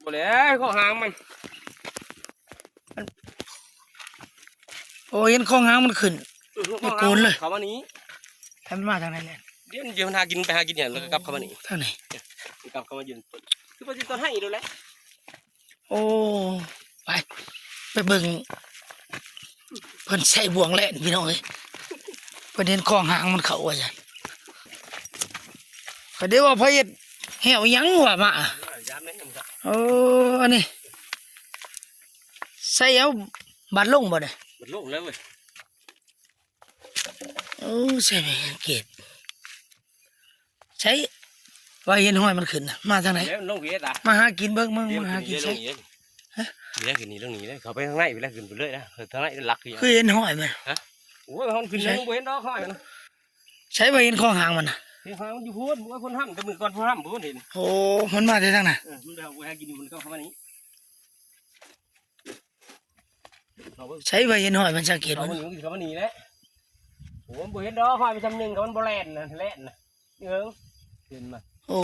ບໍ່ແລ້ວ ເຄາະຫາງມັນ. ໂອ້ ເຫັນເຄາະຫາງມັນຂຶ້ນ ເອີ ເຄາະຫາງ ໂກນເລີຍ ເຂົ້າມານີ້ ໃຫ້ມັນມາທາງໃດແຫຼະ. ດຽວ ດຽວມັນຫາກິນ ໄປຫາກິນຫຍັງ ແລ້ວກໍກັບເຂົ້າມານີ້ ທາງໃດ ກັບເຂົ້າມາຢູ່ ຄືວ່າຊິຕອນໃຫ້ໂດນແຫຼະ. ໂອ້ ໄປ ໄປເບິ່ງ ເພິ່ນໃສ່ບ່ວງແລ່ນພີ່ນ້ອງເອີຍ. ເພິ່ນເຫັນເຄາະຫາງມັນເຂົ້າວ່າຊັ້ນ. ກໍໄດ້ວ່າ ໃຜເຮັດແຫ້ວຫຍັງວ່າມາ. ເອີ ອັນນີ້ໃສ່ເອົາບາດລົງບໍ່ນີ້? ບາດລົງແລ້ວເວີຍ. ໂອ້ ໃສ່ໄປສັງເກດ ໃສ່ວ່າເຫັນຮອຍມັນຂຶ້ນນະ ມາທາງໃດ? ແລ້ວມັນລົງພີ້ດາ ມາຫາກິນເບິ່ງ ມາ ມາຫາກິນໃສ່. ຮະ? ພີ້ດາ ຂຶ້ນນີ້ ລົງນີ້ເລີຍ ເຂົ້າໄປທາງໃນພີ້ດາ ຂຶ້ນໄປເລີຍນະ ທາງໃນຫຼັກຢູ່. ຄືເຫັນຮອຍມັນ? ຮະ? ໂອ້ຍ ມັນຂຶ້ນ ໃສ່ ຍັງບໍ່ເຫັນດອກຮອຍມັນ. ໃສ່ວ່າເຫັນເຄາະຫາງມັນນະ? ເຫັນຮອຍມັນຢູ່ພຸ້ນ ບໍ່ ຄົນຫ້ຳ ແຕ່ມື້ກ່ອນຄົນຫ້ຳພຸ້ນເຫັນ. ໂອ້ ມັນມາແຕ່ທາງໃນ. ເອີ ມັນໄປຫາກິນຢູ່ພຸ້ນ ເຂົ້າມານີ້. ໃສ່ວ່າເຫັນຮອຍມັນ ສັງເກດມັນ ເຂົ້າມານີ້ ເຂົ້າມານີ້ແຫຼະ. ໂອ້ ມັນບໍ່ເຫັນດອກ ຮອຍມັນຊ່ຳໜຶ່ງ ກໍມັນບໍ່ແລ່ນນະ ແລ່ນນະ. ເອີ ເຫັນມາ. ໂອ້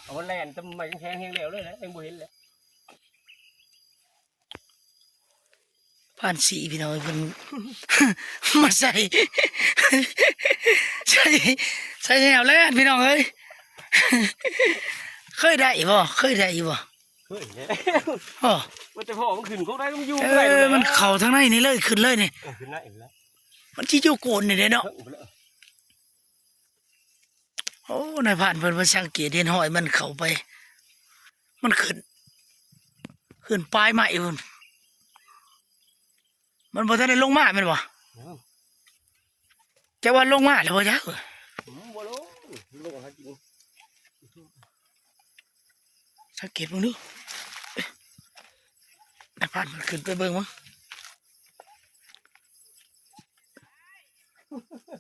ເອົາມັນແລ່ນ ແຕ່ໄມ້ແຂງແຮງແລ້ວເລີຍແຫຼະ ຍັງບໍ່ເຫັນແຫຼະ. ຜ່ານສີພີ່ນ້ອງເອີຍ ເພິ່ນມາໃສ່ ໃສ່ ໃສ່ແນວແລ່ນພີ່ນ້ອງເອີຍ. ເຄີຍໄດ້ບໍ່? ເຄີຍໄດ້ຢູ່ບໍ່? ເຄີຍແລ້ວ. ອໍ ວ່າແຕ່ພໍມັນຂຶ້ນກົກໄດ້ ມັນຢູ່ ເອີ ບໍ່ໄດ້ແລ້ວ ມັນເຂົ້າທາງໃນນີ້ເລີຍ ຂຶ້ນເລີຍນີ້. ເອີ ຂຶ້ນໄດ້ແລ້ວ ມັນຊິຢູ່ໂກນນີ້ເດ້ເນາະ. ເອີ ໂອ້ ນາຍພານເພິ່ນ ເພິ່ນສັງເກດເຫັນຮອຍມັນເຂົ້າໄປ ມັນຂຶ້ນ ຂຶ້ນປາຍໄມ້ພຸ້ນ. ມັນບໍ່ທັນໄດ້ລົງມາແມ່ນບໍ່? ຍັງ. ຈັກວ່າລົງມາແລ້ວບໍ່ຈັກ. ອືມ ບໍ່ລົງ ລົງຫາກິນ. ສັງເກດເບິ່ງດູ ນາຍພານເພິ່ນຂຶ້ນໄປເບິ່ງເບິ່ງ.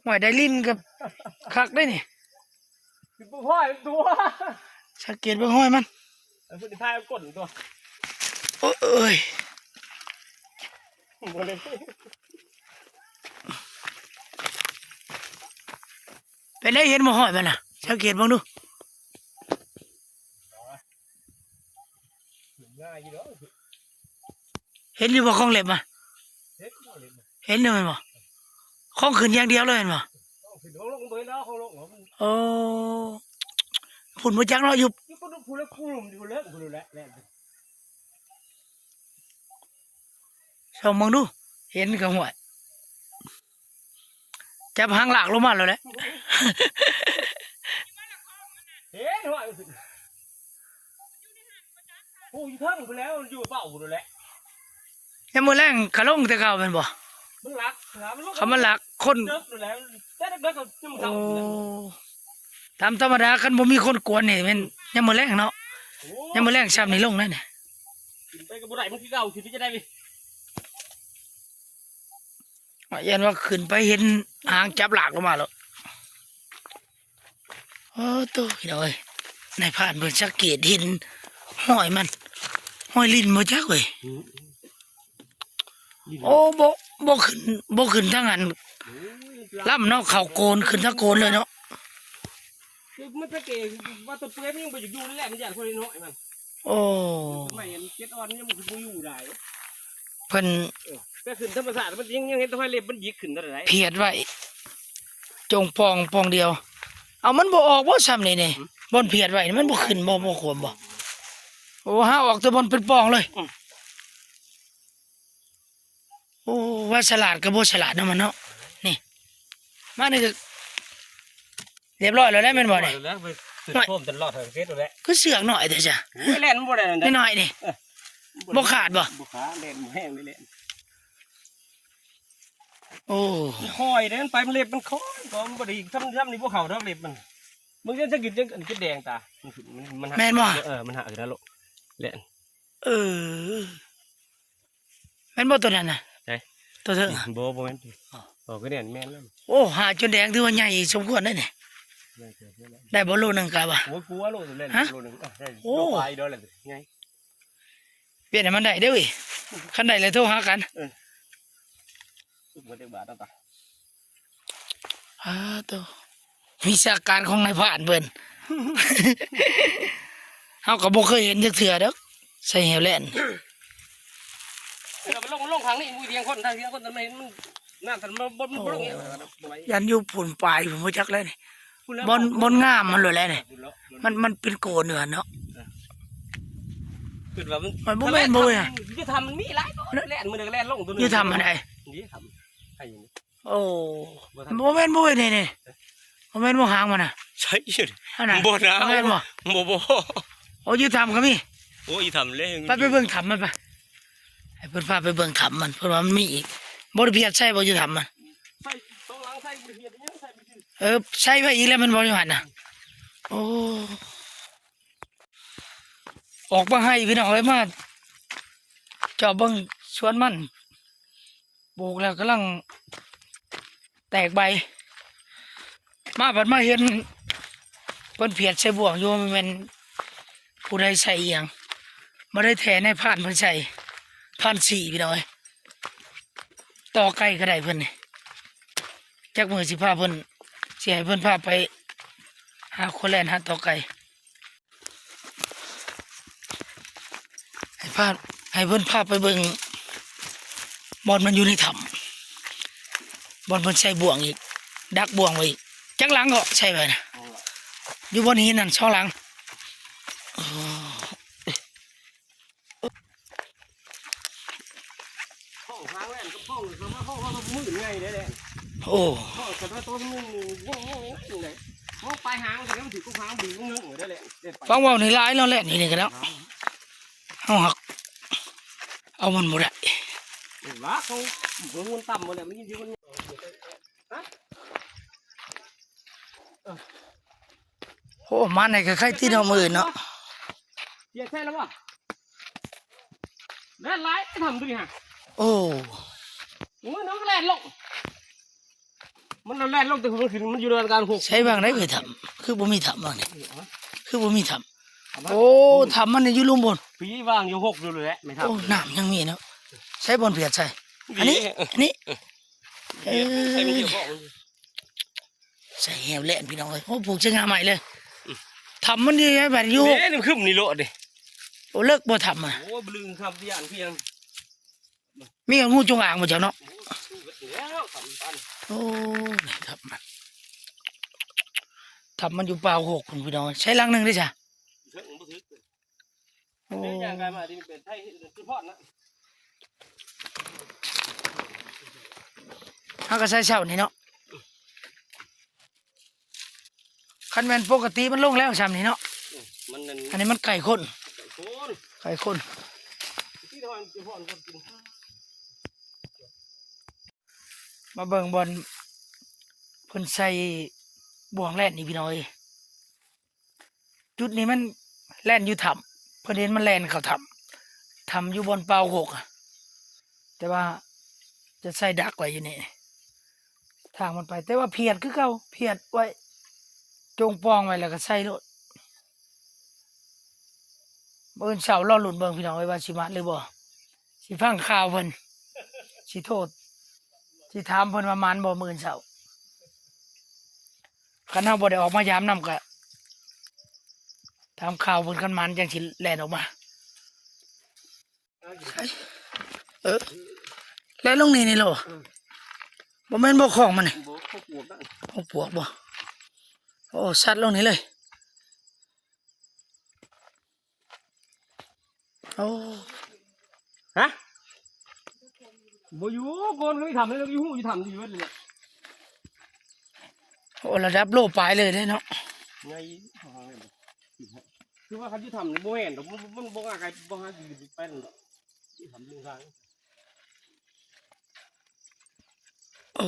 ຫ້ວຍ ໄດ້ຫຼິ້ນກໍຄັກເດ້ນີ້. ຄືບໍ່ຫ້ອຍມັນຕົວະ ສັງເກດເບິ່ງຫ້ອຍມັນ. ເອົາ ເພິ່ນຖ່າຍເອົາກົ້ນຕົວະ. ໂອ້ຍ ບໍ່ເລີຍ. ເປັນໄດ ເຫັນບໍ່ຫ້ອຍມັນນະ? ສັງເກດເບິ່ງດູ. ຂຶ້ນງ່າຍຢູ່ດອກ. ເຫັນຢູ່ບໍ່ຂອງເລັບມະ? ເຫັນບໍ່ເລັບມະ? ເຫັນຢູ່ແມ່ນບໍ່? ຂອງຂຶ້ນຢ່າງດຽວເລີຍແມ່ນບໍ່? ຂອງຂຶ້ນ ຂອງລົງບໍ່ເຫັນດອກ ຂອງລົງ. ໂອ້ ພຸ້ນບໍ່ຈັກເນາະ ຢູ່ ຢູ່ພຸ້ນລະ ພຸ້ນລະ ພຸ້ນລະ ພຸ້ນລະ ແລ່ນ. ສ່ອງເບິ່ງດູ ເຫັນກໍຫ້ວຍ ຈັບຫາງລາກລົງມາແລ້ວແຫຼະ. ເຫັນຫ້ວຍ ຜູ້ຢູ່ເທິງພຸ້ນແຫຼະ ຢູ່ເປົ້າພຸ້ນແຫຼະ. ຍາມມື້ແລງກໍລົງແຕ່ເກົ່າແມ່ນບໍ່? ມັນລັກ ຄັນມັນລັກຄົນ ເດິກແລ້ວ ແຕ່ເດິກໆກໍຍັງເຂົ້າ. ໂອ້ ຕາມທຳມະດາຄັນບໍ່ມີຄົນກວນນີ້ແມ່ນຍາມມື້ແລງເນາະ. ໂອ້ ຍາມມື້ແລງຊ່ຳນີ້ລົງແລ້ວນີ້. ຂຶ້ນໄປກໍບໍ່ໄດ້ ມັນຄືເກົ່າ ຂຶ້ນໄປຈະໄດ້ເວີຍ. ຢ້ານວ່າຂຶ້ນໄປເຫັນຫາງຈັບລາກລົງມາໂລດ. ໂອ້ໂຕ ພີ່ນ້ອງເອີຍ ນາຍພານເພິ່ນສັງເກດເຫັນຮອຍມັນ ຮອຍຫຼິ້ນບໍ່ຈັກເວີຍ. ອືມ ໂອ້ ບໍ່ ບໍ່ຂຶ້ນ ບໍ່ຂຶ້ນທາງອັນ ໂອ້ຍ ລຳເນາະ ເຂົ້າໂກນ ຂຶ້ນທາງໂກນເລີຍເນາະ. ຄືມັນສະເກວ່າຕົວເປືອຍມັນຍັງບໍ່ຢາກຢູ່ນີ້ແຫຼະ ມັນຢ້ານຄົນນ້ອຍມັນ. ໂອ້ ໄມ້ອັນເຈັດອ່ອນຍັງບໍ່ ບໍ່ຢູ່ໄດ້. ເພິ່ນ ເອີ ແຕ່ຂຶ້ນທຳມະຊາດມັນຍັງ ຍັງເຫັນແຕ່ຮອຍເລັບມັນຢິກຂຶ້ນເທົ່າໃດ ພຽດໄວ້ ຈົ່ງປ່ອງປ່ອງດຽວ. ເອົາ ມັນບໍ່ອອກບໍ່ຊ່ຳນີ້ນີ້? ຫືມ ບ່ອນພຽດໄວ້ນີ້ມັນບໍ່ຂຶ້ນບໍ່ ບໍ່ຂວມບໍ່? ໂອ້ ຫາອອກແຕ່ບ່ອນເປັນປ່ອງເລີຍ. ອືມ ໂອ້ ວ່າສະຫຼາດກໍບໍ່ສະຫຼາດເນາະມັນເນາະ. ນີ້ ມານີ້ກໍ ຮຽບຮ້ອຍແລ້ວແຫຼະແມ່ນບໍ່ນີ້? ຮຽບຮ້ອຍແລ້ວ ໄປ ໂອ້ຍ ໂຄ້ມຕະຫຼອດ ເຮັດໂດນແຫຼະ. ນ້ອຍໆນີ້ ບໍ່ຂາດບໍ່? ບໍ່ຂາດ ແລ່ນບໍ່ແຮງເລີຍແຫຼະ. ໂອ້ ມັນຄ່ອຍເດ້ ມັນໄປ ມັນເລັບມັນຄ່ອຍ ກໍມັນບໍ່ໄດ້ທຳ ທຳນີ້ບໍ່ເຂົ້າດອກເລັບມັນ. ເບິ່ງຈັ່ງ ສັງເກດຈັ່ງ ອັນ ຈົນແດງຕາ ມັນ ມັນ ມັນ ແມ່ນບໍ່? ເອີ ມັນຫາກຂຶ້ນນະໂລະ ແລ່ນ. ເອີ ແມ່ນບໍ່ຕົວນັ້ນນະ? ໃສ? ຕົວເທິງອະ? ບໍ່ ບໍ່ແມ່ນ. ອໍ ບໍ່ ຄືແມ່ນ ແມ່ນແລ້ວ. ໂອ້ ຫາຈົນແດງ ຖືວ່າໃຫຍ່ສົມຄວນເດ້ນີ້. ໃຫຍ່ເຕີບແລ້ວ. ໄດ້ບໍ່ໂລໜຶ່ງກະວ່າ? ໂອ້ຍ ກວ່າໂລແລ້ວ. ຮະ? ໂລໜຶ່ງ. ໂອ້ ໂລປາຍດອກແລ້ວ. ໃຫຍ່. ປ່ຽນໃຫ້ມັນໄດ້ເດີ້ເວີຍ ຄັນໄດ້ແລ້ວໂທຫາກັນ. ເອີ ສຸກເບິດຈັກບາດເນາະຕາ. ອາໂຕ ວິຊາການຂອງນາຍພານເພິ່ນ ເຮົາກໍບໍ່ເຄີຍເຫັນຈັກເທື່ອດອກ. ໃສ່ແຫວແລ່ນ ເອີ ມັນລົງ ມັນລົງທາງນີ້ ບໍ່ທຽງຄົນ ທາງທຽງຄົນ ມັນ ມັນ ນ້ຳ ມັນບໍ່ ມັນບໍ່ລົງ ໂອ້ ບໍ່ໄຫວ ຢ້ານຢູ່ພຸ້ນປາຍ ບໍ່ຈັກແລ້ວນີ້ ພຸ້ນແລ້ວ ບ່ອນ ບ່ອນງາມມັນໂລດແຫຼະນີ້ ພຸ້ນແລ້ວ ມັນ ມັນເປັນໂກນຢູ່ຫັ້ນເນາະ ເອີ ຄິດວ່າມັນ ມັນບໍ່ແມ່ນບໍ່ເວີຍ ຢູ່ຖ້ຳມັນມີຫຼາຍໂຕ ແລ່ນມື້ໃດກໍແລ່ນລົງໂຕໜຶ່ງ ຢູ່ຖ້ຳອັນໃດ ນີ້ຖ້ຳ ໃຫ້ຢູ່ນີ້ ໂອ້ ບໍ່ທັນ ບໍ່ແມ່ນບໍ່ເວີຍ ນີ້ ນີ້ ບໍ່ແມ່ນບໍ່ຫາງມັນນະ ໃຊ່ ອັນນັ້ນ ບໍ່ນະ ບໍ່ແມ່ນບໍ່ ບໍ່ ບໍ່ ໂອ້ ຢູ່ຖ້ຳກໍມີ ໂອ້ ຢູ່ຖ້ຳເລີຍ ໄປ ໄປເບິ່ງຖ້ຳມັນໄປ ໃຫ້ເພິ່ນພາໄປເບິ່ງຖ້ຳມັນ ເພິ່ນວ່າມັນມີອີກ ບໍ່ໄດ້ພຽດໃສ່ບໍ່ ຢູ່ຖ້ຳມັນ ໃສ່ສອງຫຼັງ ໃສ່ບໍ່ໄດ້ພຽດຫຍັງ ໃສ່ບໍ່ໄດ້ ເອີ ໃສ່ໄວ້ອີກແລ້ວແມ່ນບໍ່ ຢູ່ຫັ້ນນະ ໂອ້ ອອກມາໃຫ້ພີ່ນ້ອງເອີຍ ມາຈອບເບິ່ງສວນມັນ ປູກແລ້ວກຳລັງແຕກໃບ ມາບັດມາເຫັນເພິ່ນພຽດໃສ່ບ່ວງຢູ່ ແມ່ນຜູ້ໃດໃສ່ອີ່ຫຍັງ ບໍ່ໄດ້ແທ້ ນາຍພານເພິ່ນໃສ່ ພານສີ່ ພີ່ນ້ອງເອີຍ ຕໍ່ໄກ່ກໍໄດ້ເພິ່ນນີ້ ຈັກມື້ຊິພາເພິ່ນ ຊິໃຫ້ເພິ່ນພາໄປຫາຄົນແລ່ນຫາຕໍ່ໄກ່ ໃຫ້ພາ ໃຫ້ເພິ່ນພາໄປເບິ່ງບ່ອນມັນຢູ່ໃນຖ້ຳ ບ່ອນເພິ່ນໃສ່ບ່ວງອີກ ດັກບ່ວງໄວ້ອີກ ຈັກຫຼັງເກາະໃສ່ໄວ້ນະ ຢູ່ບ່ອນຫີນນັ້ນສອງຫຼັງ ໂອ້ ຫ້ອງຫາງແລ່ນກັບຫ້ອງ ເຂົາມາຫ້ອງເຮົາມັນມື້ໃຫຍ່ເດ້ແຫຼະ ໂອ້ ຫ້ອງກັນວ່າໂຕໜຶ່ງນີ້ ໂອ້ໂຫ ນັ້ນແຫຼະ ຫ້ອງປາຍຫາງ ມັນກໍຖືກກັບຫາງ ດີກວ່າໜຶ່ງເດ້ແຫຼະ ຟັງເວົ້ານີ້ຫຼາຍເນາະ ແລ່ນຢູ່ນີ້ກໍເນາະ ເຮົາຫາກເອົາມັນບໍ່ໄດ້ ວ່າເຂົາບໍ່ມັນຕ່ຳບໍ່ແຫຼະ ມັນຍິນດີມັນ ຮະ ໂອ້ ມາໃນກໍໄຄຕິດເນາະ ມື້ອື່ນເນາະ ເສຍໃສ່ແລ້ວບໍ່ ແລ່ນຫຼາຍ ໄອ້ຖ້ຳຕົວນີ້ຫະ ໂອ້ ໂອ້ຍ ນ້ອງກໍແລ່ນລົງ ມັນແລ່ນລົງ ແຕ່ມັນຂຶ້ນ ມັນຢູ່ໃນການຫົກ ໃສ່ບາງໃດຄືຖ້ຳ ຄືບໍ່ມີຖ້ຳບາງນີ້ ຄືບໍ່ມີຖ້ຳ ໂອ້ ຖ້ຳມັນນີ້ຢູ່ລຸ່ມພຸ້ນ ປີວາງຢູ່ຫົກຢູ່ແຫຼະ ແມ່ນຖ້ຳ ໂອ້ ນ້ຳຍັງມີເນາະ ໃສ່ບ່ອນພຽດໃສ່ ອັນນີ້ ອັນນີ້ ເອີ ໃສ່ແຫວແລ່ນພີ່ນ້ອງເອີຍ ໂອ້ ຜູກໃສ່ງ່າໄມ້ເລີຍ ອືມ ຖ້ຳມັນຢູ່ໃນແບບຢູ່ ນີ້ ນີ້ມັນຄຶມນີ້ໂລດເດ້ ໂອ້ ເລິກບໍ່ຖ້ຳນະ ໂອ້ ບະລຶງຄຳຢ້ານຄືຫຍັງ ມີຫູຈົງອາງບໍ່ເຈົ້າເນາະ ໂອ້ ແລ້ວຖ້ຳມັນ ໂອ້ ຖ້ຳມັນ ຖ້ຳມັນຢູ່ປ່າໂຄກພຸ້ນພີ່ນ້ອງ ໃສ່ຫຼັງໜຶ່ງເດ້ຊະ ເທິງບໍ່ຖືກ ໂອ້ ເປັນຫຍັງກັນມາທີ່ເປັນໄທຄືພອດນະ ເຮົາກໍໃສ່ເຊົ້ານີ້ເນາະ ຄັນແມ່ນປົກກະຕິມັນລົງແລ້ວຊ່ຳນີ້ເນາະ ອືມ ມັນນັ້ນ ອັນນີ້ມັນໃກ້ຄົນ ໃກ້ຄົນ ໃກ້ຄົນ ທີ່ນອນທີ່ພອດຄົນກິນ ມາເບິ່ງບ່ອນເພິ່ນໃສ່ບ່ວງແລ່ນນີ້ພີ່ນ້ອງເອີຍ ຈຸດນີ້ມັນແລ່ນຢູ່ຖ້ຳ ເພິ່ນເຫັນມັນແລ່ນເຂົ້າຖ້ຳ ຖ້ຳຢູ່ບ່ອນປ່າໂຄກ ແຕ່ວ່າຈະໃສ່ດັກໄວ້ຢູ່ນີ້ ທາງມັນໄປ ແຕ່ວ່າພຽດຄືເກົ່າ ພຽດໄວ້ ຈົ່ງປ່ອງໄວ້ ແລ້ວກໍໃສ່ໂລດ ມື້ອື່ນເຊົ້າລໍລຸ້ນເບິ່ງພີ່ນ້ອງເອີຍ ວ່າຊິມານຫຼືບໍ່ ຊິຟັງຂ່າວເພິ່ນ ຊິໂທດ ຊິຖາມເພິ່ນວ່າມານບໍ່ມື້ອື່ນເຊົ້າ ຄັນເຮົາບໍ່ໄດ້ອອກມາຢາມນຳກະ ຖາມຂ່າວເພິ່ນ ຄັນມານຈັ່ງຊິແລ່ນອອກມາ ເອີ ແລ່ນລົງນີ້ນີ້ໂລ ອືມ ບໍ່ແມ່ນບໍ່ຂອງມັນນີ້ ບໍ່ ເຂົາປວກໄດ້ ເຂົາປວກບໍ່ ໂອ້ ຊັດລົງນີ້ເລີຍ ໂອ້ ຮະ ບໍ່ຢູ່ ກ່ອນເຄີຍທຳເລີຍ ຢູ່ ຢູ່ທຳຢູ່ເບິດເລີຍ ໂອ້ ລະດັບໂລປາຍເລີຍເດ້ເນາະ ໃຫຍ່ ຄືວ່າຄັນຢູ່ທຳນີ້ບໍ່ແມ່ນດອກ ມັນ ມັນບໍ່ງ່າຍ ບໍ່ຫາກິນໄປນັ້ນດອກ ຢູ່ທຳຢູ່ທາງ ໂອ້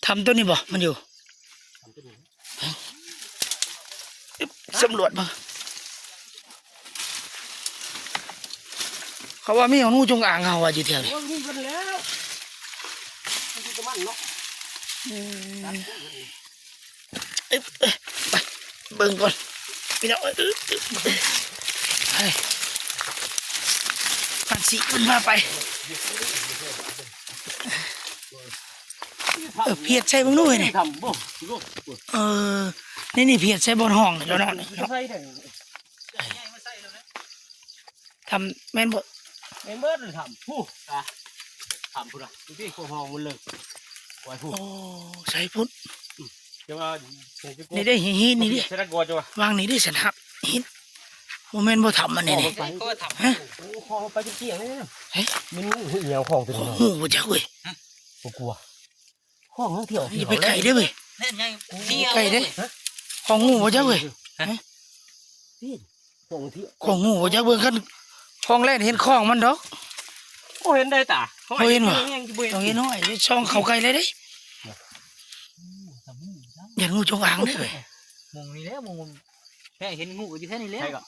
ຖ້ຳຕົວນີ້ບໍ່ ມັນຢູ່ ຖ້ຳຕົວນີ້ ສຳຫຼວດເບິ່ງ ເຂົາວ່າມີຫູຈົງອາງ ເຮົາວ່າຢູ່ແຖວນີ້ ໂອ້ຍ ມີເບິດແລ້ວ ມີແຕ່ມັນເນາະ ອືມ ເອີ ໄປເບິ່ງກ່ອນພີ່ນ້ອງເອີຍ ໄປ ພານສີ່ເພິ່ນພາໄປ ເອີ ພຽດໃສ່ເບິ່ງດູເວີຍນີ້ ເອີ ນີ້ ນີ້ພຽດໃສ່ບ່ອນຫ້ອງນີ້ແລ້ວເນາະ ໃສ່ໄດ້ ຖ້ຳແມ່ນບໍ່? ແມ່ນເບິດຖ້ຳ ພຸ້ນ ອ່ະ ຖ້ຳພຸ້ນນະ ດູຕິ ພວກຫ້ອງມັນເລີກໄວ້ພຸ້ນ ໂອ້ ໃສ່ພຸ້ນ ອືມ ແຕ່ວ່າ ນີ້ເດ້ ຫີນນີ້ເດ້ ໃສ່ຕະກອດຢູ່ຫວາ ວາງນີ້ເດ້ ສັນຫັກຫີນ ບໍ່ແມ່ນບໍ່ຖ້ຳອັນນີ້ນີ້ ໄປ ກໍຖ້ຳ ຮະ ໂອ້ ຂອງໄປເກ້ງໆເລີຍ ເຮີ້ຍ ມັນຫຍັງຂອງຕົວນີ້ ຫູບໍ່ຈັກເວີຍ ບໍ່ກົວ ຂອງເທື່ອ ຢ່າໄປໃກ້ເດີ້ເວີຍ ເຫັນຫຍັງ ໂອ້ ໃກ້ເດ້ ຂອງງູບໍ່ຈັກເວີຍ ຮະ ຂອງເທື່ອ ຂອງງູບໍ່ຈັກເບິ່ງ ຄັນຂອງແລ່ນເຫັນຂອງມັນດອກ ໂອ້ ເຫັນໄດ້ຕາ ບໍ່ເຫັນຫວາ ຕ້ອງເຫັນນ້ອຍ ຊ່ອງເຂົ້າໃກ້ເລີຍເດ້ ຢ້ານງູຈົງອາງເດ້ເວີຍ ໝ່ອງນີ້ແຫຼະ ໝ່ອງ ແທ້ ເຫັນງູກໍຢູ່ແຖວນີ້ແຫຼະ ໃສກໍ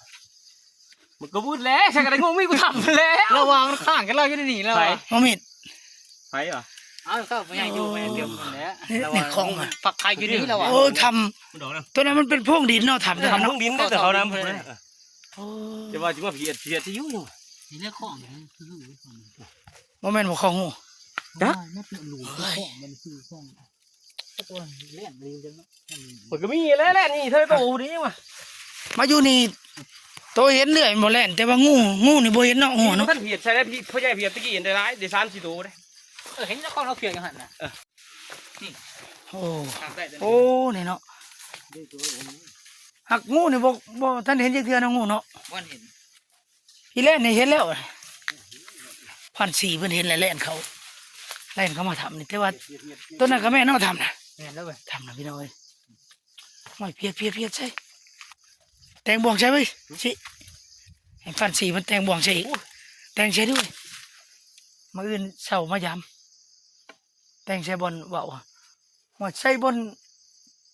ມັນກໍວືດແຫຼະ ໃສກໍໄດ້ງູ ມີກູຖາມແລ້ວ ລະຫວ່າງມັນຂ້າງກັນລະຢູ່ໃນນີ້ລະຫວ່າ ມາມີດ ໃຜຫວາ ເອົາ ກໍຜູ້ໃຫຍ່ຢູ່ແມ່ນດຽວກັນແຫຼະ ໃນຂອງ ຝັກໄຂ່ຢູ່ນີ້ລະຫວ່າ ໂອ້ ຖ້ຳ ຕົວນັ້ນມັນເປັນໂພງດິນເນາະ ຖ້ຳ ຖ້ຳໂພງດິນເດ້ ເຂົານຳ ໂອ້ ແຕ່ວ່າຊິມາພຽດ ພຽດຊິຢູ່ ນີ້ແຫຼະຂອງ ບໍ່ແມ່ນບໍ່ຂອງງູ ຈັກ ມັນເປັນຮູຂອງ ມັນຄືຂອງ ມັນກໍມີແຫຼະ ແຫຼະ ນີ້ເທື່ອໂຕນີ້ຫວາ ມາຢູ່ນີ້ ໂຕເຫັນເລື້ອຍບໍ່ແລ່ນ ແຕ່ວ່າງູ ງູນີ້ບໍ່ເຫັນເນາະ ງູເນາະ ມັນພຽດໃສ່ໄດ້ ພໍ່ໃຫຍ່ພຽດຕະກີ້ໄດ້ຫຼາຍ ໄດ້ສາມສີ່ໂຕເດ້ ເອີ ເຫັນເຈົ້າຂອງເອົາເຂືອກຢູ່ຫັ້ນນະ ເອີ ນີ້ ໂອ້ ໂອ້ ນີ້ເນາະ ຫາກງູນີ້ບໍ່ ບໍ່ທັນເຫັນຈັກເທື່ອເນາະ ງູເນາະ ບໍ່ເຫັນ ອີແລ່ນນີ້ເຫັນແລ້ວ ພັນສີ່ເພິ່ນເຫັນແລ້ວແລ່ນເຂົ້າ ແລ່ນເຂົ້າມາຖ້ຳນີ້ ແຕ່ວ່າຕົວນັ້ນກໍແມ່ນເນາະ ຖ້ຳນະ ແມ່ນແລ້ວເວີຍ ຖ້ຳນະ ພີ່ນ້ອງເອີຍ ໂອ້ຍ ພຽດ ພຽດ ພຽດໃສ່ ແຕ່ງບ່ວງໃສ່ເວີຍ ຊິ ໃຫ້ພັນສີ່ເພິ່ນແຕ່ງບ່ວງໃສ່ອີກ ໂອ້ຍ ແຕ່ງໃສ່ດ້ວຍ ມື້ອື່ນເຊົ້າມາຢາມ ແຕ່ງໃສ່ບ່ອນເວົ້າ ໂອ້ຍ ໃສ່ບ່ອນ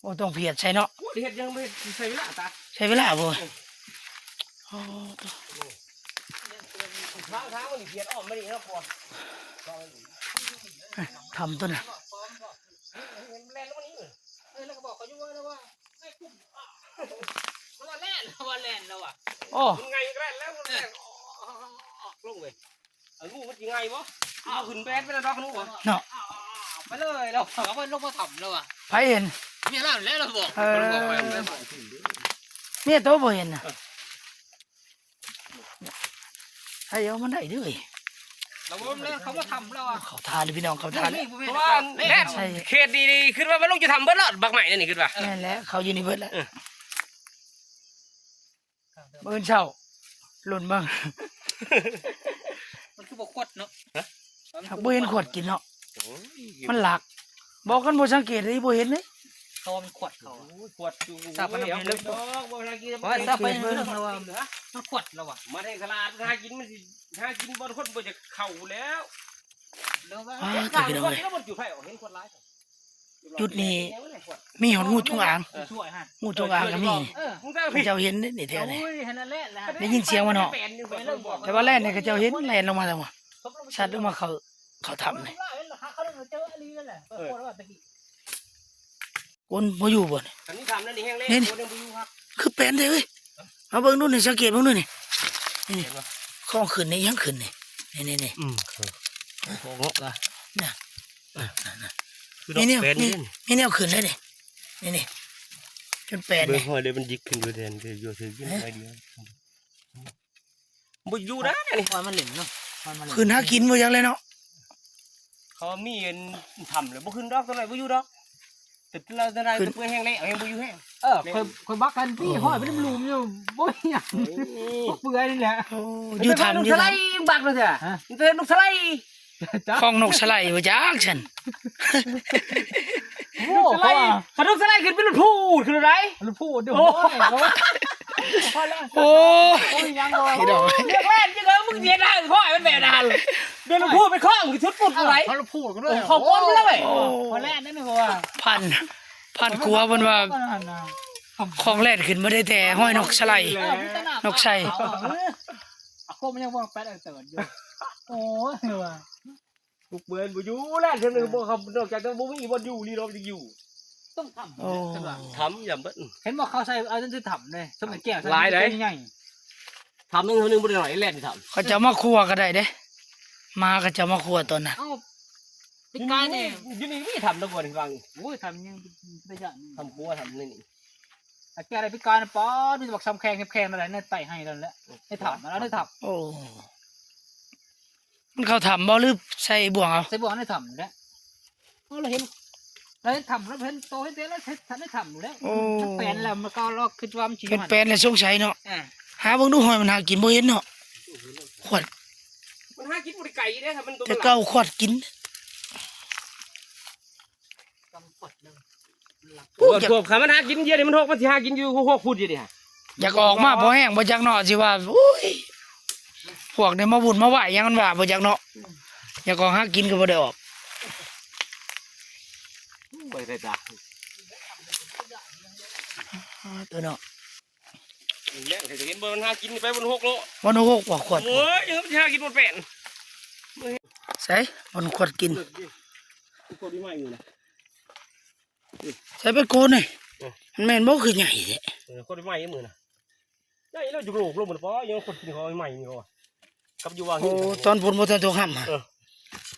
ບໍ່ຕ້ອງພຽດໃສ່ເນາະ ໂອ້ຍ ເຮັດຫຍັງບໍ່ເຮັດ ໃຊ້ເວລາຕາ ໃຊ້ເວລາບໍ່ ເອີ ໂອ້ ທາງ ທາງມັນພຽດອ້ອມມານີ້ເນາະ ກວ່າ ຖ້ຳຕົວນັ້ນ ແລ່ນລົງມານີ້ ເອີ ແລ້ວກໍບອກເຂົາຢູ່ວ່າ ວ່າ ໃຫ້ກຸ້ມ ລະວ່າແລ່ນ ລະວ່າແລ່ນ ລະວ່າ ໂອ້ ມັນໄງກໍໄດ້ແລ້ວ ມັນແລ່ນ ເອີ ອອກ ອອກ ອອກ ອອກລົງເວີຍ ເອົາງູມັນຊິໄງບໍ່ ເອົາຂຶ້ນແບດໄປແລ້ວດອກງູບໍ່ ເນາະ ເອົາໄປເລີຍ ລະວ່າເອົາໄປລົງມາຖ້ຳ ລະວ່າ ໃຜເຫັນ ເມຍລາວແຫຼະ ລະບອກ ເອີ ເມຍໂຕບໍ່ເຫັນນະ ເອີ ໃຫ້ເອົາມັນໄດ້ເດີ້ ລະບໍ່ແລ້ວເຂົາມາຖ້ຳລະວ່າ ເຂົາທ່າເລີຍພີ່ນ້ອງ ເຂົາທ່າເລີຍ ນີ້ ນີ້ ນີ້ ເພາະວ່າແລ່ນ ໃຊ່ ເຂດນີ້ນີ້ ຄິດວ່າມັນລົງຢູ່ຖ້ຳເບິດລະ ບັກໄມ້ນີ້ ນີ້ຄິດວ່າ ແມ່ນແຫຼະ ເຂົາຢູ່ນີ້ເບິດລະ ເອີ ມື້ອື່ນເຊົ້າ ລຸ້ນເບິ່ງ ມັນຄືບໍ່ຂວດເນາະ ຮະ ຫາກບໍ່ເຫັນຂວດກິນເນາະ ໂອ້ຍ ມັນຫຼັກ ບໍ່ ຄັນບໍ່ສັງເກດນີ້ບໍ່ເຫັນເດ້ ເຂົາວ່າມັນຂວດ ເຂົາວ່າ ໂອ້ຍ ຂວດຢູ່ ຊາບມັນ ໂອ້ຍ ເອົາໄປເລີຍດອກ ບໍ່ໄດ້ກິນ ເພາະວ່າຊາບໄປເລີຍ ເພາະວ່າມັນຂວດລະວ່າ ມາແທງສະຫຼາດ ຫາກິນ ມັນຊິຫາກິນບ່ອນຄົນບໍ່ຢາກເຂົ້າແລ້ວ ອ້າວ ເຈົ້າພີ່ນ້ອງເອີຍ ເຫັນຂວດຫຼາຍ ຈຸດນີ້ມີຮອດງູຈົງອາງ ເອີ ງູຈົງອາງກໍມີ ເອີ ເຂົາເຈົ້າເຫັນເດ້ນີ້ແຖວນີ້ ໂອ້ຍ ເຫັນແລ້ວແຫຼະ ໄດ້ຍິນສຽງມັນຮ້ອງ ແຕ່ວ່າແລ່ນນີ້ເຂົາເຈົ້າເຫັນ ແລ່ນລົງມາແລ້ວ ສັດລົງມາເຂົ້າ ເຂົ້າຖ້ຳນີ້ ເອີ ຄົນບໍ່ຢູ່ບໍ່ນີ້ ຄັນນີ້ຖ້ຳນັ້ນນີ້ແຮງແລ້ງ ນີ້ ຄົນຍັງບໍ່ຢູ່ຄັກ ຄືແປນແທ້ເວີຍ ມາເບິ່ງດູນີ້ ສັງເກດເບິ່ງດູນີ້ ນີ້ ເຫັນບໍ່ ຂອງຂຶ້ນນີ້ ຫຍັງຂຶ້ນນີ້ ນີ້ໆໆ ອືມ ຂອງເງາະລະ ນະ ນະ ນະ ຄືດອກແປນນີ້ ມີແນວຂຶ້ນເດ້ນີ້ ນີ້ໆ ເປັນແປນ ເບິ່ງຫ້ອຍເດ້ ມັນຢິກຂຶ້ນຢູ່ແທນ ຄືຢູ່ ຄືຢູ່ ເອີ ໜ້ອຍດຽວ ບໍ່ຢູ່ນະນີ້ ປ່ອຍມັນຫຼິ້ນເນາະ ປ່ອຍມັນຫຼິ້ນ ຂຶ້ນຫາກິນບໍ່ຈັກແລ້ວເນາະ ເຂົາມີອັນຖ້ຳແລ້ວ ບໍ່ຂຶ້ນດອກ ຕົວໃດບໍ່ຢູ່ດອກ ແຕ່ລະ ແຕ່ລະ ເປືອຍແຮງແລ້ວ ແຮງບໍ່ຢູ່ແຮງ ເອີ ຂ້ອຍ ຂ້ອຍບັກກັນ ໂອ້ ປີ້ຫ້ອຍໄປນຳລຸ່ມຢູ່ ບໍ່ມີຫຍັງ ໂອ້ ເປືອຍນີ້ແຫຼະ ໂອ້ ຢູ່ຖ້ຳ ຢູ່ຖ້ຳ ບັກເລີຍ ຮະ ມີແຕ່ນົກສະໄລ ຂອງນົກສະໄລບໍ່ຈັກຊັ້ນ ໂອ້ ນກສະໄລ ຄັນນົກສະໄລຂຶ້ນເປັນລົດພູດຂຶ້ນໄດ໋ ລົດພູດ ໂອ້ຍ ໂອ້ຍ ພີ່ນ້ອງ ເລື່ອງແລ່ນຈັ່ງໃດ ມຶງຊິເຮັດໃຫ້ຂ້ອຍມັນແບບນັ້ນ ເປັນລົດພູດ ເປັນຂອງທີ່ສຸດປຸດໄດ໋ ເອົາລົດພູດກັນເດີ ເຂົາກົນໄປແລ້ວເວີຍ ໂອ້ ຂ້ອຍແລ່ນນັ້ນ ເພາະວ່າ ພັນ ພັນກວ່າ ເພິ່ນວ່າ ຂອງແລ່ນຂຶ້ນມາໄດ້ແຕ່ຮອຍນົກສະໄລ ເອີ ນົກໄຊ ເອີ ອາກົມມັນຍັງບໍ່ແປດເຕີດຢູ່ ໂອ້ຍ ວ່າ ລູກເບືອນບໍ່ຢູ່ແລ້ວ ເທື່ອໜຶ່ງ ເອີ ບໍ່ ນອກຈາກຈະບໍ່ມີບ່ອນຢູ່ນີ້ ເຮົາຈະຢູ່ ຕ້ອງຖ້ຳ ໂອ້ ຖ້ຳຢ່າເບິດ ເຫັນບໍ່ ເຂົາໃສ່ອັນນັ້ນຄືຖ້ຳເດ້ ສົມແກ້ວ ຫຼາຍໃດ ໃຫຍ່ ຖ້ຳໜຶ່ງ ຖ້ຳໜຶ່ງບໍ່ໄດ້ໜ້ອຍ ແລ່ນຖ້ຳ ເຂົາເຈົ້າມາຄົວກໍໄດ້ເດ້ ໝາເຂົາເຈົ້າມາຄົວຕອນນັ້ນ ເອົ້າ ປີກາຍນີ້ ຢູ່ນີ້ມີຖ້ຳນະ ບ່ອນນີ້ ໂອ້ຍ ຖ້ຳຍັງໄປຢ້ານ ຖ້ຳຄົວ ຖ້ຳນີ້ ນີ້ ຕາແກ່ໄດ້ປີກາຍນະ ປາດ ມີແຕ່ບັກຊຳແຄງ ແຄງນັ້ນແຫຼະ ໃນໃຕ້ໄຮ່ນັ້ນແຫຼະ ໃນຖ້ຳ ໃນຖ້ຳ. ໂອ້ ມັນເຂົ້າຖ້ຳບໍ່ ຫຼືໃສ່ບ່ວງເອົາ? ໃສ່ບ່ວງໃນຖ້ຳນີ້ແຫຼະ. ເຮົາລະເຫັນ ລະເຫັນຖ້ຳ ລະເຫັນໂຕ ເຫັນແຕ່ລະເຫັນໃນຖ້ຳແຫຼະ. ໂອ້ ມັນແປນແລ້ວ ມັນກໍລອກຄິດວ່າມັນຊິຢູ່ຫັ້ນ ເປັນແປນແລ້ວສົງໄສເນາະ. ອ່າ ຫາເບິ່ງດູ ຫ້ອຍມັນຫາກິນບໍ່ເຫັນເນາະ. ຂວດ ມັນຫາກິນບໍ່ໄດ້ໄກເດ້ ຖ້າມັນໂຕ ແຕ່ເກົ່າຂວດກິນ. ໂອ້ຍ ພວກຂ້າມັນຫາກິນເຢັນນີ້ ມັນຫົກ ມັນຊິຫາກິນຢູ່ຫົກພຸ້ນຢູ່ນີ້. ຢາກອອກມາພໍແຮງບໍ່ຈັກເນາະ ຊິວ່າ ໂອ້ຍ ພວກນີ້ມາວຸ່ນມາວາຍຫຍັງ ມັນວ່າບໍ່ຈັກເນາະ. ຢາກອອກຫາກິນກໍບໍ່ໄດ້ອອກ. ບໍ່ໄດ້ດາ ເອີເນາະ. ນີ້ແຫຼະ ເຫັນບໍ່ ມັນຫາກິນໄປ ມັນຫົກໂລ ມັນຫົກກວ່າຂວດ. ໂອ້ຍ ມັນຊິຫາກິນບໍ່ແປນ. ໃສ ມັນຂວດກິນ ໃສໄປໂກນນີ້. ເອີ ມັນແມ່ນບໍ່ ຄືໃຫຍ່ແທ້? ເອີ ຂວດໃໝ່ມື້ນະ ໃຫຍ່ແລ້ວ ຢູ່ໂລກ ໂລກມັນ ປະ ຍັງຂວດກິນເຂົາໃໝ່ນີ້ ເຂົາວ່າ ກັບຢູ່ວ່າງ. ໂອ້ ຕອນຝົນບໍ່ທັນຕົກຫ້ຳ. ເອີ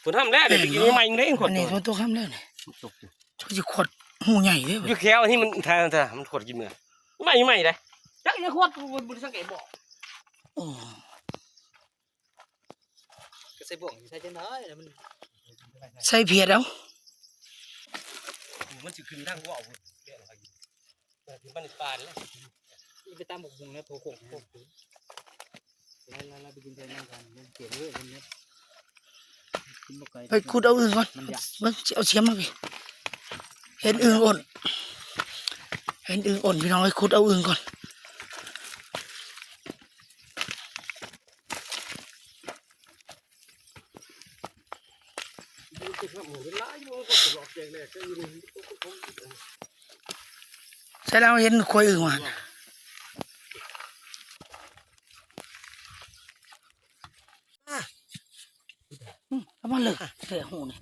ຝົນຫ້ຳແລ້ວ ໄດ້ກິນໃໝ່ເດ້ ຂວດນີ້ ຝົນຕົກຫ້ຳແລ້ວນີ້ ຕົກຢູ່ ຊິຂວດຫູໃຫຍ່ເດ້. ຢູ່ແຖວນີ້ມັນ ຖ້າ ຖ້າມັນຂວດກິນມື້ ໃໝ່ ໃໝ່ເດ້. ຈັກອີ່ຂວດ ບໍ່ ບໍ່ໄດ້ສັງເກດບໍ່. ໂອ້ ກໍໃສ່ບ່ວງ ໃສ່ຈັ່ງໃດ ມັນໃສ່ພຽດເອົາ. ມັນຊິຂຶ້ນທາງເວົ້າ ເອີ ຂຶ້ນບ້ານປ່ານີ້ແຫຼະ. ໄປຕຳບັກຫຸ່ງແລ້ວ ໂທໂຄກ ໄປກິນໄປນຳກັນ ມັນເປັນເລີຍ ມັນ ໄປຂຸດເອົາອຶ່ງກ່ອນ ເບິ່ງ ຊິເອົາສຽມມາພີ້. ເຫັນອຶ່ງໂອນ ເຫັນອຶ່ງໂອນ ພີ່ນ້ອງເອີຍ ຂຸດເອົາອຶ່ງກ່ອນ. ໃສ່ແລ້ວເຫັນຄວາຍອຶ່ງວ່າ ອືມ ເອົາມາເລີກແທ້ຫູນີ້.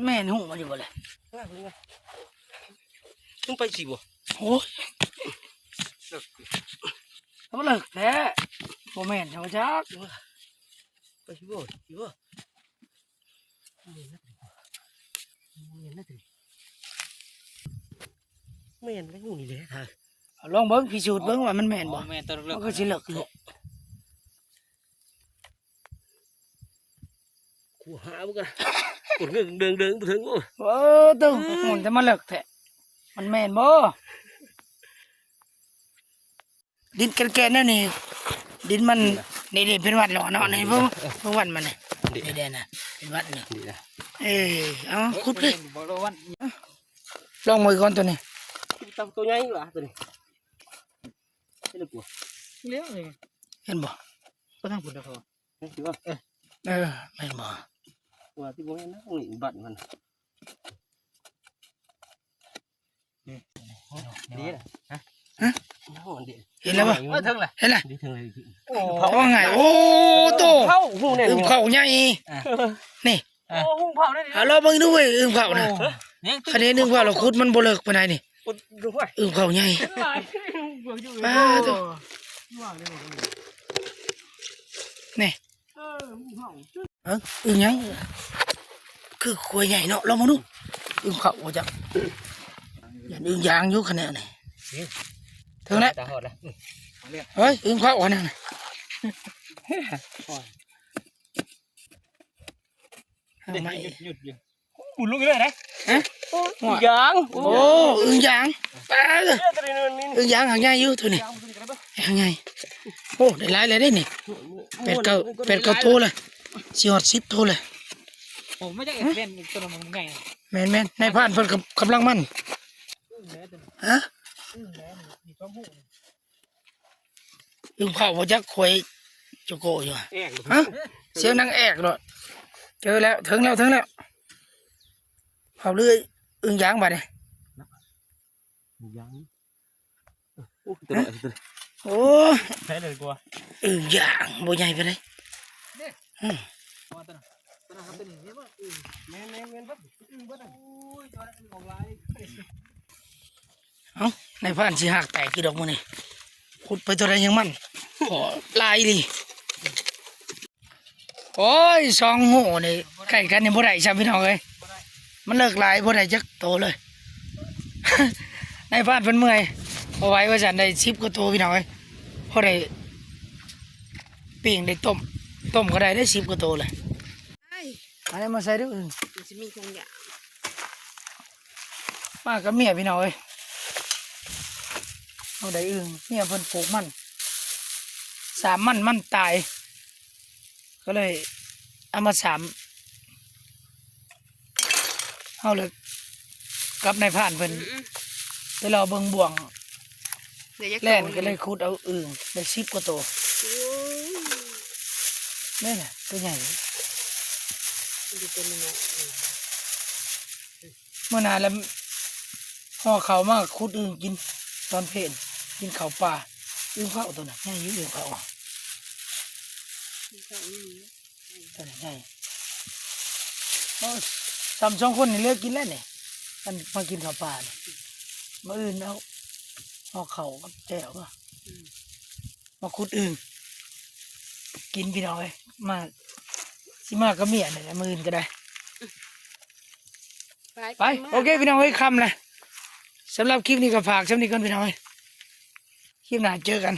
ແມ່ນຫູມັນຢູ່ບໍ່ແລະ? ເບິ່ງວ່າ ມັນໄປຊິບໍ່? ໂອ້ຍ ເອົາມາເລີກແທ້ ບໍ່ແມ່ນເອົາຈັກ. ໄປຊິບໍ່? ຊິບໍ່? ແມ່ນແລ້ວ ແມ່ນແລ້ວ ຫູນີ້ແຫຼະ. ເອົາລອງເບິ່ງ ພິສູດເບິ່ງວ່າມັນແມ່ນບໍ່? ອໍ ແມ່ນ ຕົວເລິກໆ ມັນກໍຊິເລິກເນາະ. ຄູຫາເບິ່ງກັນ ກົດເງິນເດີງໆ ບໍ່ເຖິງ. ໂອ້ ໂອ້ ໂຕ ມັນຈະມາເລິກແທ້ ມັນແມ່ນບໍ່? ດິນແກ່ນໆ ແນວນີ້ ດິນມັນ ນີ້ໆ ເປັນວັດແລ້ວເນາະ. ນີ້ເບິ່ງ ເບິ່ງວັດມັນນີ້ ນີ້ເດ້ນະ ເປັນວັດນີ້. ເອີ ເອົາ ຂຸດເລີຍ ລອງເບິ່ງກ່ອນໂຕນີ້. ໂຕໃຫຍ່ຫວາໂຕນີ້ ເຫັນບໍ່? ໄປທາງພຸ້ນເດີ. ເອີ ແມ່ນບໍ່? ວ່າທີ່ບໍ່ແມ່ນນະ ນີ້ບັດມັນ ນີ້ ນີ້ນະ ຮະ? ໂອ້ ເຫັນແລ້ວບໍ່? ເທິງລະ ເຫັນລະ ນີ້ເທິງລະ. ໂອ້ ເອົາງ່າຍ ໂອ້ ໂຕ ເຂົ້າຫູແນ່ ອຶ່ງເຂົ້າໃຫຍ່ ອ່າ ນີ້ ອ່າ ໂອ້ ຫູເຂົ້ານີ້ ອ່າ ລອງເບິ່ງດູເວີຍ ອຶ່ງເຂົ້ານະ. ໂອ້ ຄັນເຫັນອຶ່ງເຂົ້າລະ ຂຸດມັນບໍ່ເລິກປານໃດນີ້. ອຶ່ງເຂົ້າໃຫຍ່ ປາດໂທ ນີ້ ເອີ ອຶ່ງຫຍັງ ຄືຄວາຍໃຫຍ່ເນາະ. ລອງມາດູ ອຶ່ງເຂົ້າບໍ່ຈັກ ຢ້ານອຶ່ງຢາງຢູ່ຂະແນນນີ້. ເຖິງແລ້ວ ເຮີ້ຍ ອຶ່ງເຂົ້າຂະແນນນີ້. ເອົາໃໝ່ ຢຸດຢູ່ ໝູນລົງອີກແລ້ວນະ. ຮະ? ອຶ່ງຢາງ ໂອ້ ອຶ່ງຢາງ ປາດ ອຶ່ງຢາງຫາກໃຫຍ່ຢູ່ໂຕນີ້ ຫາກໃຫຍ່. ໂອ້ ໄດ້ຫຼາຍແລ້ວເດ້ນີ້ ແປດເກົ້າ ແປດເກົ້າໂຕແລ້ວ ຊິຮອດສິບໂຕແລ້ວ. ໂອ້ ມາຈາກ ເອີ ເອັກເວັນໂຕນັ້ນມັນໃຫຍ່. ແມ່ນໆ ນາຍພານເພິ່ນກຳ ກຳລັງມັນ ອຶ່ງແລ້ວໂຕນີ້ ຮະ? ອຶ່ງແລ້ວນີ້ ມີສອງຫູ. ອຶ່ງເຜົາບໍ່ຈັກ ຄວາຍໂຈໂກຢູ່. ແອກ ຮະ? ສຽງດັງແອກໂລດ. ເຈີແລ້ວ ເຖິງແລ້ວ ເຖິງແລ້ວ. ເຜົາເລື້ອຍ ອຶ່ງຢາງບາດນີ້ ອຶ່ງຢາງ. ໂອ້ ໂຕນ້ອຍ ໂຕນ້ອຍ. ໂອ້ ໃຊ້ເລີຍກວ່າ ອຶ່ງຢາງ ບໍ່ໃຫຍ່ປານໃດ. ອືມ ແມ່ນໆ ແມ່ນ ອຶ່ງເບິດ. ໂອ້ຍ ຕົວນັ້ນອອກຫຼາຍ. ເອົ້າ ນາຍພານຊິຫາກແຕກຢູ່ດອກມື້ນີ້ ຂຸດໄປເທົ່າໃດຍັງມັນ ກໍຫຼາຍອີ່ຫຼີ. ໂອ້ຍ ສອງຫູນີ້ໃກ້ກັນນີ້ບໍ່ໄດ້ຊ້ຳພີ່ນ້ອງເອີຍ ມັນເລິກຫຼາຍ ບໍ່ໄດ້ຈັກໂຕເລີຍ. ນາຍພານເພິ່ນເມື່ອຍ ບໍ່ໄຫວວ່າຊັ້ນ ໄດ້ສິບກວ່າໂຕພີ່ນ້ອງເອີຍ ພໍໄດ້ປີ້ງໄດ້ຕົ້ມ ຕົ້ມກໍໄດ້ໄດ້ສິບກວ່າໂຕແຫຼະ. ອັນນີ້ມາໃສ່ດູອຶ່ງ ມັນຊິມີທຸງຢາງ ມາກັບເມຍພີ່ນ້ອງເອີຍ ເຮົາໄດ້ອຶ່ງ ເມຍເພິ່ນປູກມັນ ສາມມັນ ມັນຕາຍ ກໍເລີຍເອົາມາສາມ ເຮົາເລີຍກັບນາຍພານເພິ່ນ ອືມໆ ໄປລໍເບິ່ງບ່ວງ ແລ່ນກໍເລີຍຂຸດເອົາອຶ່ງໄດ້ສິບກວ່າໂຕ. ໂອ້ຍ ນີ້ນະ ຕົວໃຫຍ່ ມັນຊິເປັນຍັງໄງ? ອືມ ມື້ໜ້າລະຫໍ່ເຂົ້າມາຂຸດອຶ່ງກິນຕອນເພນ ກິນເຂົ້າປ່າ. ອຶ່ງເຜົາຕົວນັ້ນໃຫຍ່ຢູ່ ອຶ່ງເຜົາ ອືມ ຕົວນັ້ນໃຫຍ່. ໂອ້ຍ ສ່ຳສອງຄົນນີ້ເຫຼືອກິນແລ້ວນີ້ ຄັນມາກິນເຂົ້າປ່ານີ້. ມື້ອື່ນເອົາຫໍ່ເຂົ້າກັບແຈ່ວ ອືມ ມາຂຸດອຶ່ງກິນພີ່ນ້ອງເອີຍ. ມາ ຊິມາກັບເມຍນີ້ແຫຼະ ມື້ອື່ນກໍໄດ້. ໄປ ໄປ ໄປ ໂອເຄພີ່ນ້ອງເອີຍ ຄ່ຳແລ້ວ. ສຳລັບຄລິບນີ້ກໍຝາກສ່ຳນີ້ກ່ອນພີ່ນ້ອງເອີຍ ຄລິບໜ້າເຈີກັນ.